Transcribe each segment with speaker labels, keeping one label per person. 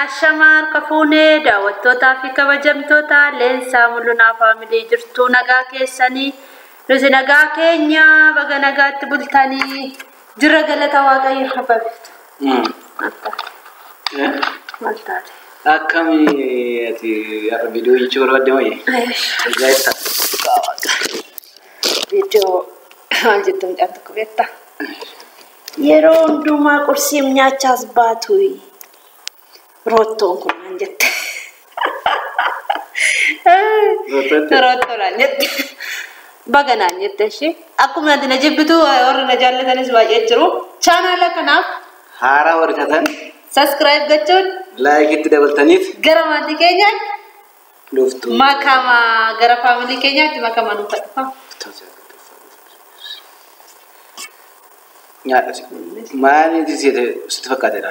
Speaker 1: Ashamaa harka fuunee daawwattootaa fi kabajamtoota Leensaa Mul'unaa Faamilii jirtuu nagaa keessanii nuti nagaa keenya baga nagaatti bultanii jira galata Waaqayyo hababiftu. Maal taate?
Speaker 2: Akkami ati har'a viidiyoo jechuu barbaadde moo?
Speaker 1: Viidiyoo maal jettu mucaan tokko beektaa? Yeroo hundumaa qursiin nyaachaas baatu roottoon kun naan jette. Roottoo naan jette. Baga naan jette ishee. Akkuma ati na jibbitu warri na jaallatanis baay'ee jiru. Chaanaala kanaaf
Speaker 2: Haaraa warri taatan
Speaker 1: subscribe gochuun
Speaker 2: laayikitti dabaltaniif
Speaker 1: gara maatii keenyaatti
Speaker 2: dhuftu.
Speaker 1: Makama gara faamilii keenyaatti makama nu kadhufa.
Speaker 2: Nyaadha. Maaliif sitti fakkaatedha?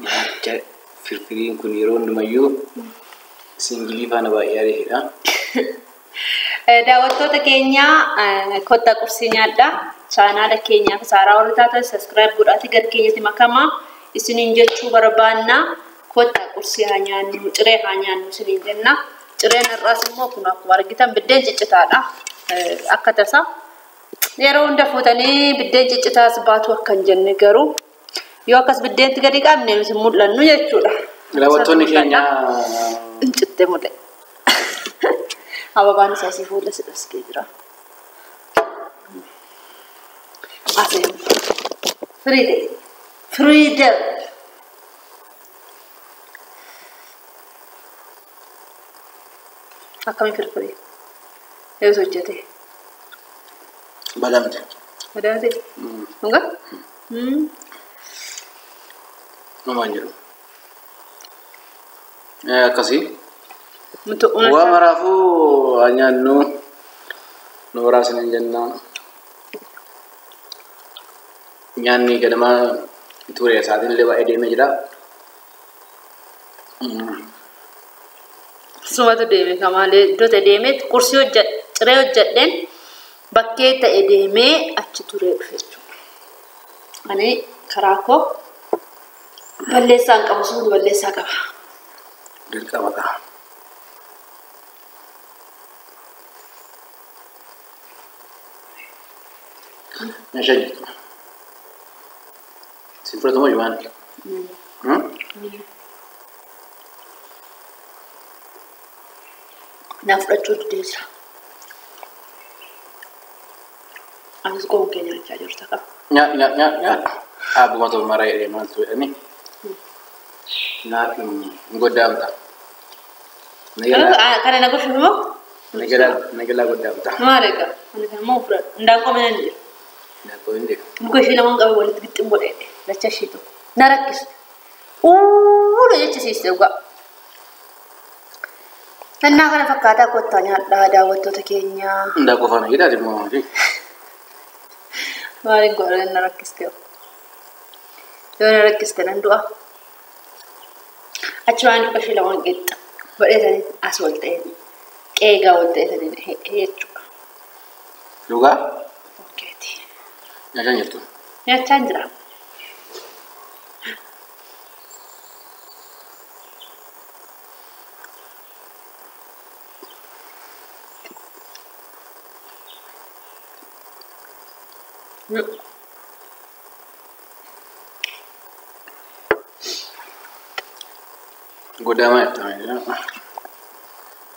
Speaker 2: Nyaacha firfiriin kun yeroo hundumayyuu singilii faana baay'ee ariifidha.
Speaker 1: Daawwattoota keenya kottaa qursii nyaadha. Chaanaala keenyaaf saaraa warri taatan subscribe godhaati gara keenyatti makamaa isiniin jechuu barbaanna. Kottaa qursii haa nyaannu, ciree haa nyaannu isiniin jenna. Cireen har'aas immoo kun akkuma argitan biddeen ciccitaadha. Akka tasaa yeroo hunda fuutanii biddeen ciccitaas baatu akka hin jenne garuu yoo akkas biddeetti gadi qabne nuti mul'annu jechuudha.
Speaker 2: Daawwattoonni keenya
Speaker 1: Cittee mul'e. Ababaan isaa si fuula si dhoskee jira. Aseen. Freedom. Freedom. Akkamiin firfirii? Eessa hojjete?
Speaker 2: Badamte.
Speaker 1: Badamte? Dhugaa?
Speaker 2: Namaan jedhu. Akkasii. Waa maraafuu haa nyaannu nu waraabsina hin jennaan. Nyaanni ganama ture isaatiin illee baay'ee deemee jira.
Speaker 1: Sumatu deeme kamaalee iddoo ta'e deemee qursii hojjedhe ciree hojjedheen bakkee ta'e deemee achi turee dhufe jechuudha. Ani karaa koo balleessaa hin qabu sumatu balleessaa qaba.
Speaker 2: Dirqama qaba. Meeshaa jirtu. Si fudhatu moo jimaan?
Speaker 1: Naa fudhachuu didee jira. Anis qoon kee nyaachaa jirta qaba.
Speaker 2: Nyaadhu nyaadhu nyaadhu nyaadhu. Dhaabbuma ta'u mara jedhee maaltu jedhani. Nyaadhu hin goddaamta.
Speaker 1: Kana na gochuuf immoo?
Speaker 2: Nagalaa goddaamta.
Speaker 1: Maal egaa? Ani kan immoo fudhadhu. Indaanqoo mana hin jiru.
Speaker 2: Indaanqoo hin jiru.
Speaker 1: Muka ishee lamaan qabee walitti gixxin godhee lacha ishee tokko. Na rakkiste. Uuu jechisiiste dhugaa. Nannaa kana fakkaataa kottaa nyaadhaa daawwattoota keenya.
Speaker 2: Indaanqoo faana jedhaa immoo.
Speaker 1: Maaliin godhan na rakkiste? Yoo na rakkiste nan du'a. Achi waan muka ishee lamaan qixxa. Godheetanii as wal ta'ee qeegaa wal ta'eetanii jechuudha.
Speaker 2: Dhugaa?
Speaker 1: Okkeeti.
Speaker 2: Nyaachaa jirtu?
Speaker 1: Nyaachaa jira.
Speaker 2: Goddaama jirtu.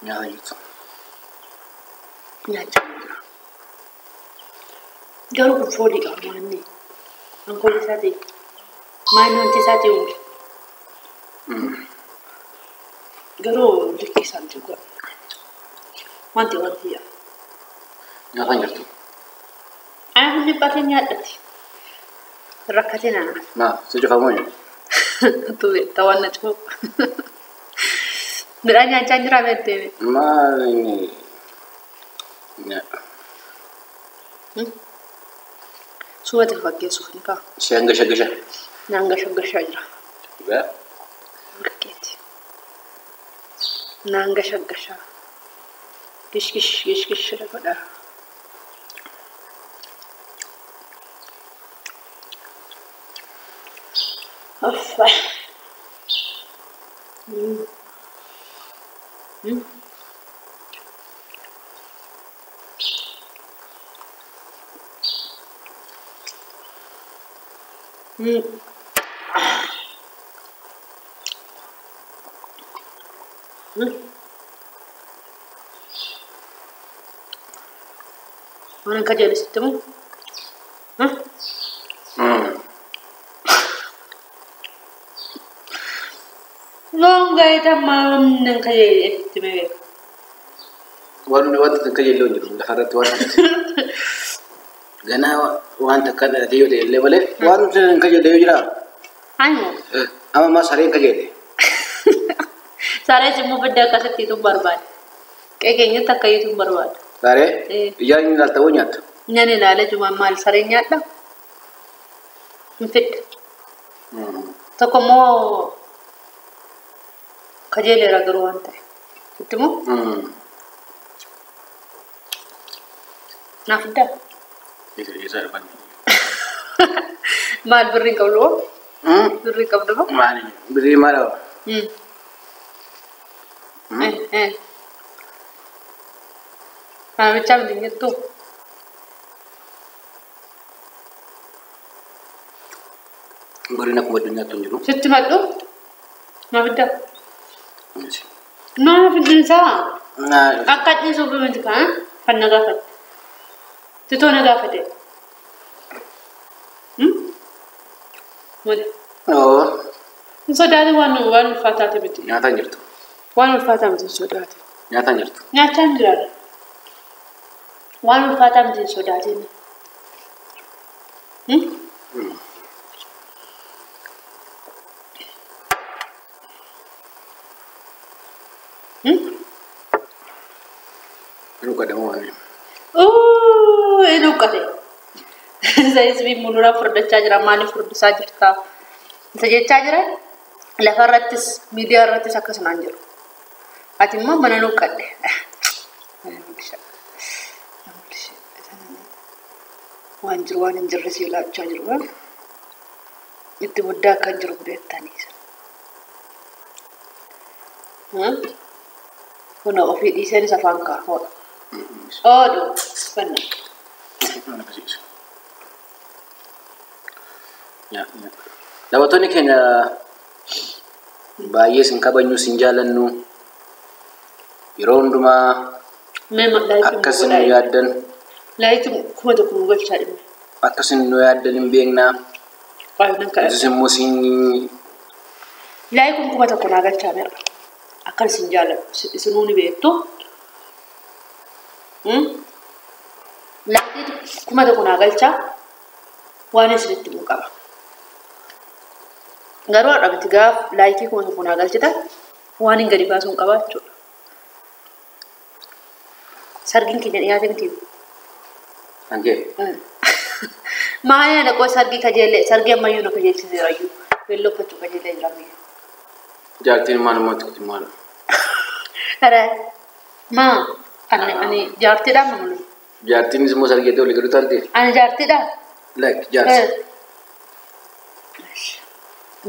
Speaker 2: Nyaata jirtu.
Speaker 1: Nyaachaa jira. Garuu kun foolii qaba maanni. Ankoolii isaatii. Maanni wanti isaatii uumte. Garuu likkii isaan jiru. Wanti wanti yaa.
Speaker 2: Nyaata jirtu.
Speaker 1: Ani kun dhibbaatee nyaadhati. Rakkatee nanaaf.
Speaker 2: Maa si cufamoo jiru?
Speaker 1: Tu beektaa waan na cufu. Midhaan nyaachaa jira beektee.
Speaker 2: Maal inni nyaadha.
Speaker 1: Sumatti fakkeessuuf ni ka'a.
Speaker 2: Ishee hanga shaggasha.
Speaker 1: Hanga shaggashaa jira.
Speaker 2: Dhugaa?
Speaker 1: Fakkeetti. Nanga shaggashaa. Gish gish gish gish godha. Uffa. Waan kajeelu sitti moo? Loon gaayita nan kajeelu itti mee beeku.
Speaker 2: Wanta kajeelu hin jiru lafarratti waan ganaa wanta akka dhalatee yoo ta'e illee malee wanta hin kajeelle yoo jira.
Speaker 1: Anyo.
Speaker 2: Amma ammaa sareen kajeelle.
Speaker 1: Saree immoo bidda akkasitti hiituun barbaada. Qe'ee keenyatti akka hiituun barbaada.
Speaker 2: Saree ijaan inni ilaalta hoo nyaatta?
Speaker 1: Nan ilaala jumaan maal sareen nyaadha? Hin fidda. Tokko immoo kajeeleera garuu waan ta'e. Sitti moo? Naa fiddaa?
Speaker 2: Eessa dhufan?
Speaker 1: Maal birrii hin qabdu moo? Birrii hin qabdu moo?
Speaker 2: Maali? Birrii maal qaba?
Speaker 1: Kana bichaa miti hin jettuu?
Speaker 2: Birriin akkuma addunyaatti hin jiru.
Speaker 1: Sitti madhu? Naa fiddaa? Naa fiddiinsaa? Akka dhiisuuf miti kan na gaafate. Titoo na gaafate. Maali?
Speaker 2: Oo.
Speaker 1: Hin sodaatin waan ulfaataa ta'e miti.
Speaker 2: Nyaataan jirtu.
Speaker 1: Waan ulfaataa miti hin sodaatin.
Speaker 2: Nyaataan jirtu.
Speaker 1: Nyaachaa hin jiraadha. Waan ulfaataa miti hin sodaatin.
Speaker 2: Dhukkadamoo waan.
Speaker 1: Uuuu dhukkate. Isa muduraa furdachaa jira maaliif furdisaa jirta? Isa jechaa jira lafarrattis miidiyaa irrattis akkasumaan jiru. Ati immoo mana nuuqqadhe. Waan jiru waan hin jirre si ilaachaa jiru. Itti muddaa akka hin jiru beektanii. Kun ofii dhiiseenis afaan ka'a. Ooduu fanna.
Speaker 2: Daawwattoonni keenya baay'ee isin kabajnu isin jaalannu yeroo hundumaa akka isin nu yaaddan
Speaker 1: Laayitiin 1000 nu galchaa dhimma.
Speaker 2: Akka isin nu yaaddan hin beeknaa. Nutis immoo isin
Speaker 1: Laayitiin 1000 naa galchaa meerra. Akka isin jaaladhu isinuu ni beektu. Laayitiin 1000 naa galchaa waan isinitti himu qaba. Garuu har'a miti gaaf laayikii 1000 naa galchita waan hin gadi baasuun qaba jechuudha. Sargiin keenya dhiyaate miti.
Speaker 2: Ankee.
Speaker 1: Maali ana qoo sargii kajeellee sargii ammayyuu na kajeelchiseerayyuu beelloo uffachuu kajeellee jira ammayyu.
Speaker 2: Jaartiin maal immoo itti maal?
Speaker 1: Ara maa ani jaartiidhaan malu.
Speaker 2: Jaartiinis immoo sargii itti olii gadi taate?
Speaker 1: Ani jaartiidhaan.
Speaker 2: Like jaarsi.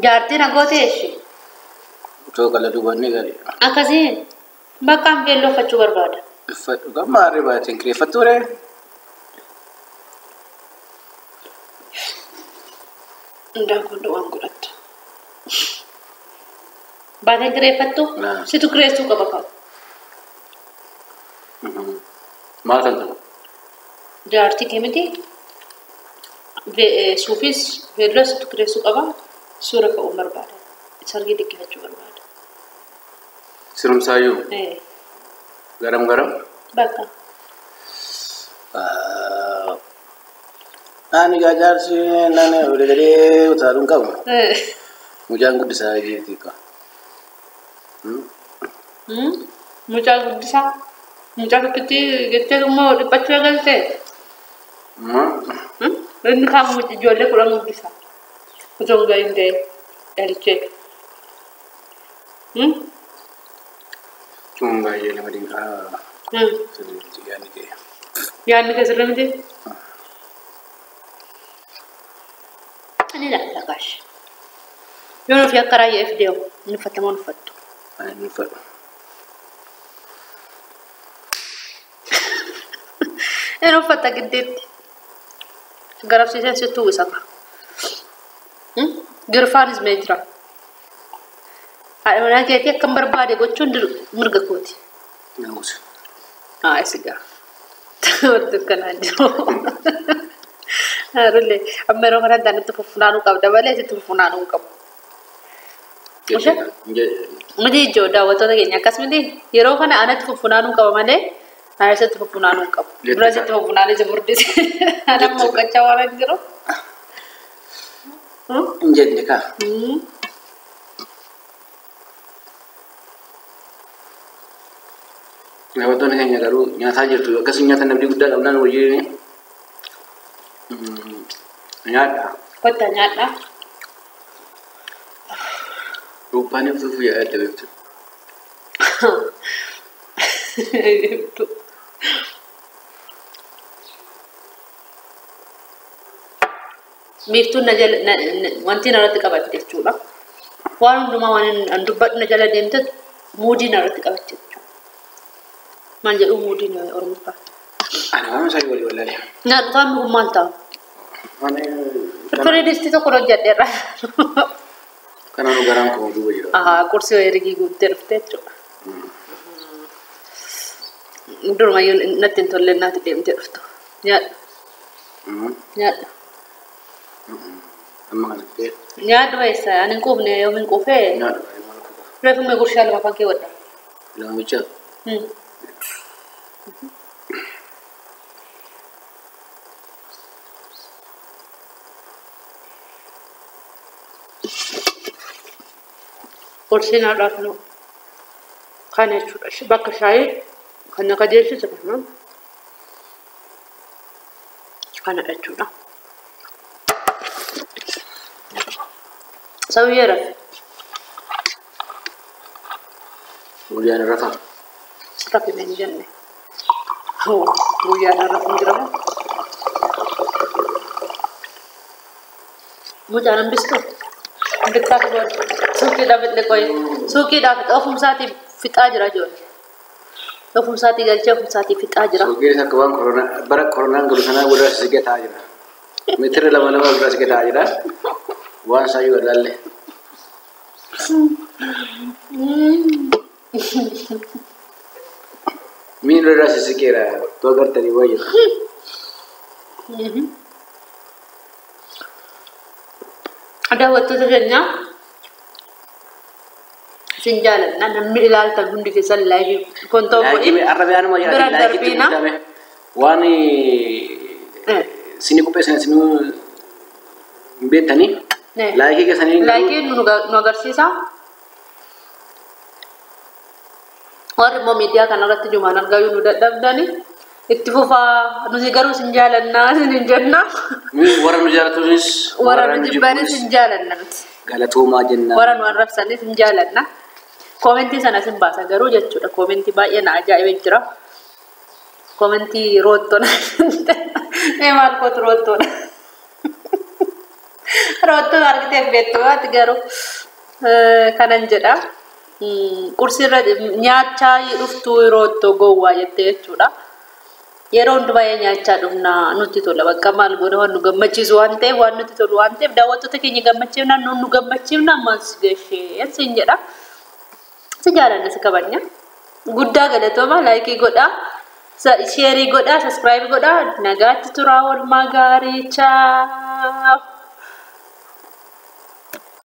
Speaker 1: Jaartiin agootee ishee.
Speaker 2: Otoo qala duubannee gaariidha.
Speaker 1: Akkasii bakka an beelloo uffachuu barbaada.
Speaker 2: Uffadhu gamma harree baateen kireeffattuu ree?
Speaker 1: Hundaan kun waan godhattu. Baateen kireeffattu? Situ kireessuu qaba kaa'u.
Speaker 2: Maal kan ta'u?
Speaker 1: Jaartii kee miti? Suufis beelloo situ kireessuu qaba. Suura ka'uu barbaada. Sargii dhiqqifachuu barbaada.
Speaker 2: Sirumsaayyuu? Garam garam?
Speaker 1: Bakka.
Speaker 2: Ani gaa jaarsi nani olii gadee utaaluun qabu. Mucaan guddisaa jirti ka.
Speaker 1: Mucaa guddisaa? Mucaa tokkitti jettee immoo dhiphachuu eegaltee? Inni kaan ijoollee 10 guddisaa. Osoo hin gahin ga'e dhalichee.
Speaker 2: Kun baay'ee nama dinqaa. Yaadni kee.
Speaker 1: Yaadni kee sirrii miti? Ani ilaalla kaashi. Yoon ofii akka raayyaa FDO inni uffatamoo hin uffattu.
Speaker 2: Ani hin uffadhu.
Speaker 1: Inni uffata giddeetti. Garabsiisee sitti uwwisa ka. Girfaanis mee jira. Haadha manaa keetii akkam barbaade gochuun mirga kooti.
Speaker 2: Naamusa.
Speaker 1: Haa isigaa. Wanti akkanaa jiru. Haarullee amma yeroo kanatti anatti fuffunaanuu qabda malee sitti fuffunaanuu hin qabu. Miti ijoo daawwattoota keenya akkas miti yeroo kana anatti fuffunaanuu qaba malee ana sitti fuffunaanuu hin qabu. Dura sitti fuffunaanee si furdise. Ana amma uffachaa waan hin jiru.
Speaker 2: Hin jenne kaa. Daawwattoonni keenya garuu nyaataa jirtu akkasii nyaata namni guddaa qabnaan wajjin nyaadha.
Speaker 1: Kottaa nyaadhaa.
Speaker 2: Ruuphaan ibsuuf yaadda beektu.
Speaker 1: Biiftuun na jala wanti narratti qabatte jechuudha. Waan hundumaa waan an dubbadhu na jala deemte muudii narratti qabatte jechuudha. Maal jedhu muudiin Oromoffaa.
Speaker 2: Ani waan isaa walii wallaalee.
Speaker 1: Nyaadhu kaan kun maal ta'a? Firfirii distii tokko hojjedheerra.
Speaker 2: Kanaanuu garaan koo duuba jira.
Speaker 1: Ahaa qursii ergii guuttee dhufte jechuudha. Durumayyuu natti hin tolle naatti deemtee dhuftu. Nyaadhu. Nyaadhu.
Speaker 2: Amma kanatti.
Speaker 1: Nyaadhu eessa? Ani hin quufne yoom hin quufee?
Speaker 2: Nyaadhu.
Speaker 1: Reefu mee gurshaa lama afaan kee wadha.
Speaker 2: Lama bichaa.
Speaker 1: Qursiin haadhaaf nu kana jechuudha. Bakka shaayii kan na qajeelchisu kana kana jechuudha. Sawiyyee rafe.
Speaker 2: Guyyaan rafa.
Speaker 1: Rafe hin jenne. Guyyaan rafu hin jiramu. Mucaan hambistu. Bittaa fi booda. Suuqiidhaaf illee qoye. Suuqiidhaaf ofumsaatii fixaa jira ijoollee. Ofumsaatii galchee ofumsaatii fixaa jira.
Speaker 2: Suuqiin akka waan koronaa bara koronaan galu sanaa walirraa siqee taa'aa jira. Meetira lama lama walirraa siqee taa'aa jira. Waan isaa yoo ilaalle. Miin walirraa siqeera too gartanii waa jira.
Speaker 1: Daawwattoota keenya isin jaalanna namni ilaaltan hundi keessan laayikii kontoo
Speaker 2: Laayikii arra bayaanuma
Speaker 1: bira
Speaker 2: jira laayikiitti
Speaker 1: darbiina.
Speaker 2: guddame waan sini qopheessan sinuu hin beektanii laayikii keessanii
Speaker 1: Laayikiin nu agarsiisa. Warri immoo miidiyaa kanarratti jumaan argaa nu dadhabdani itti fufaa nuti garuu isin jaalannaa isin hin jenna.
Speaker 2: Warra nu jaalatanis
Speaker 1: Warra nu jibbanis hin jaalanna nuti.
Speaker 2: Galatoomaa jenna.
Speaker 1: Warra nu arrabsanis hin jaalanna. Koomentii sana sin baasa garuu jechuudha. Koomentii baay'ee na ajaa'ibee jira. Koomentii roottoodha. Mee maal kootu roottoodha? Roottoon argitee beektu ati garuu kanan jedha. Qursiirra nyaachaa dhuftuu roottoo gowwaa jettee jechuudha. Yeroo hundumaa nyaachaa dhufna nutti tola. Bakka maal goona waan nu gammachiisu waan ta'eef waan nutti tolu waan ta'eef daawwattoota keenya gammachiifna nuun nu gammachiifna ammas gashee siin jedha. Si jaalanna si kabajna. Guddaa galatooma laayikii godhaa. Sheerii godhaa, sabiskiraayib godhaa. Nagaatti turaa oolmaa gaarii. Chaaw.